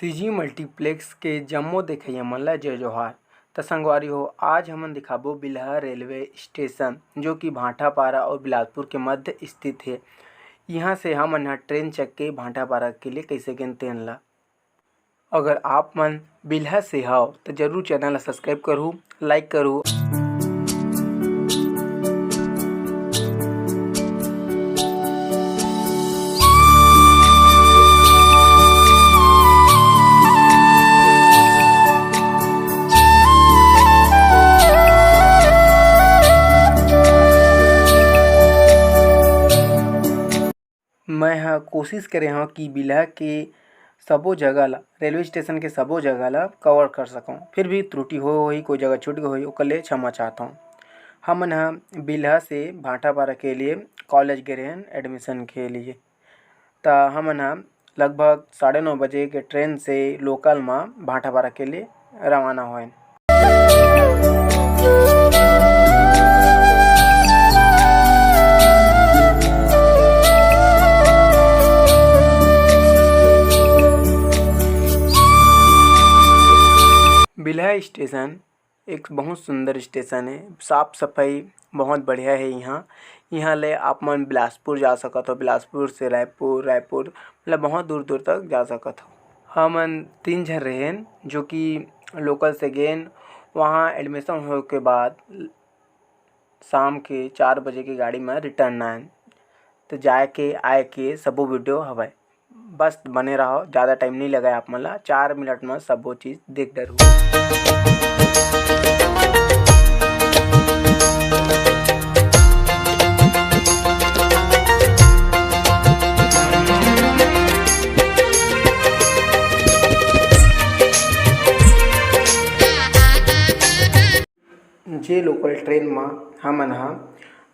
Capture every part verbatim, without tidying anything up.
CG multiplex के जम्मो देखइया मन ला जय जोहार। त संगवारी हो, आज हमन दिखाबो बिल्हा रेलवे स्टेशन, जो कि भाटापारा और बिलासपुर के मध्य स्थित हे। इहाँ से हमन ह ट्रेन चघ के भाटापारा के लिए कइसे गेन तेन ला। अगर आप मन बिल्हा से हव, त जरूर चैनल ला सब्सक्राइब करहू, लाइक करहू। मैं ह कोशिश करे हव कि बिल्हा के सबो जगह ला, रेलवे स्टेशन के सबो जगह ला कवर कर सकंव। फिर भी त्रुटि होय होही, कोई जगह छूट गे होही, ओकर लिए क्षमा चाहत हव। हमन ह बिल्हा से भाटापारा के लिए कॉलेज गे रहेन एडमिशन के लिए। त हमन ह लगभग साढ़े नौ बजे के ट्रेन से लोकल म भाटापारा के लिए रवाना होएन। बिल्हा स्टेशन एक बहुत सुंदर स्टेशन हे, साफ सफाई बहुत बढ़िया हे इहाँ। इहाँ ले आप मन बिलासपुर जा सकत हो, बिलासपुर से रायपुर, रायपुर मतलब बहुत दूर दूर तक जा सकत हो। हमन तीन झन रहेन, जो कि लोकल से गेन, वहाँ एडमिशन होए के बाद शाम के चार बजे के गाड़ी में रिटर्न आएन। तो जाए के आए के सबो वीडियो हवय। बस बने रहो, ज़्यादा टाइम नहीं लगा आप मन ला, चार मिनट में सबो चीज़ देख डरहू। जे लोकल ट्रेन म हमन ह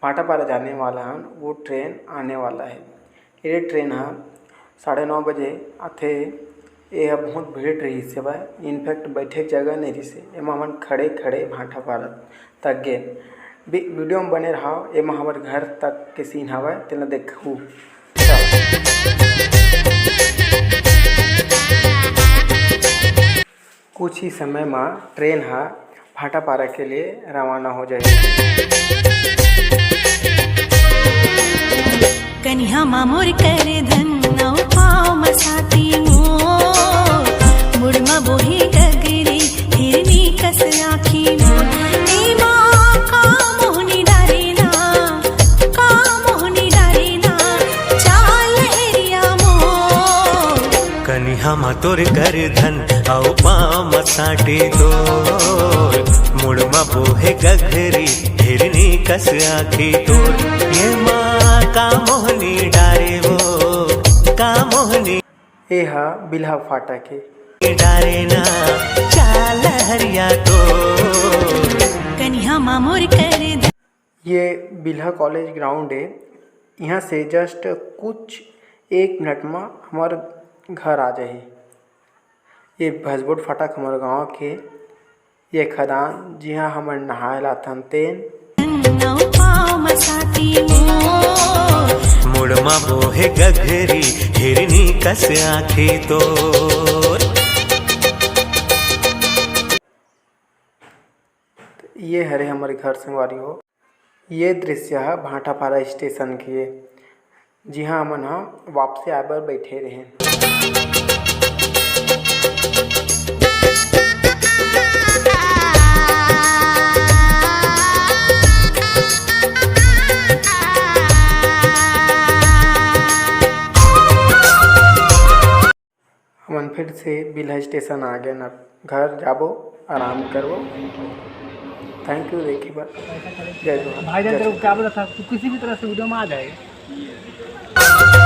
भाटापारा जाने वाला हन, वो ट्रेन आने वाला है। ये ट्रेन ह साढ़े नौ बजे आथे। ये ह बहुत भीड़ रहिस हवय, इनफैक्ट बैठे के जगह नहीं रहिस हे। एमा हमन खड़े खड़े भाटापारा तक गेन। वी-, वीडियो में बने रहो, एमा हमर घर तक के सीन हवय, तेला देखहू। कुछ ही समय म ट्रेन ह भाटापारा के लिए रवाना हो जाही। कनिहा मा मोर कर धन, अउ पाँव म साटी मोर, मुड़ म बोहे गगरी, हिरनी कस आँखी मोर। एमा का मोहनी डारे ना, का मोहनी डारे ना, चाल एरिया मोर। कनिहा म तोर कर धन, अउ पाँव म साटी तोर, मुड़ म बोहे गगरी, हिरनी कस आँखी तोर। ये माँ का मोहनी डारे वो, का मोहनी ए हा बिल्हा फाटक हे। डारे ना चाल हरिया तोर। कनिहा मा मोर कर धन। ये बिल्हा कॉलेज ग्राउंड हे। यहाँ से जस्ट कुछ एक मिनट म हमर घर आ जाही। ये भसबोट फाटक हमर गांव के ये खदान, जिहां हमन नहाए ला आथन तेन। नौ पाँव म साटी मोर। मुड़ म बोहे गघरी, हिरनी कस आँखी तोर। ये हरे हमर घर संगवारी हो। ये दृश्य ह भाटापारा स्टेशन के हे, जिहां हमन ह वापसी आए बर बैठे रहेन। हमन फिर से बिल्हा स्टेशन आ गेन। अब घर जाबो, आराम करबो। थैंक यू देखे बर। जय जोहार। भाईजान, जय तेरे को छत्तीसगढ़। क्या बोला था, तू किसी भी तरह से वीडियो में आ जाएगा।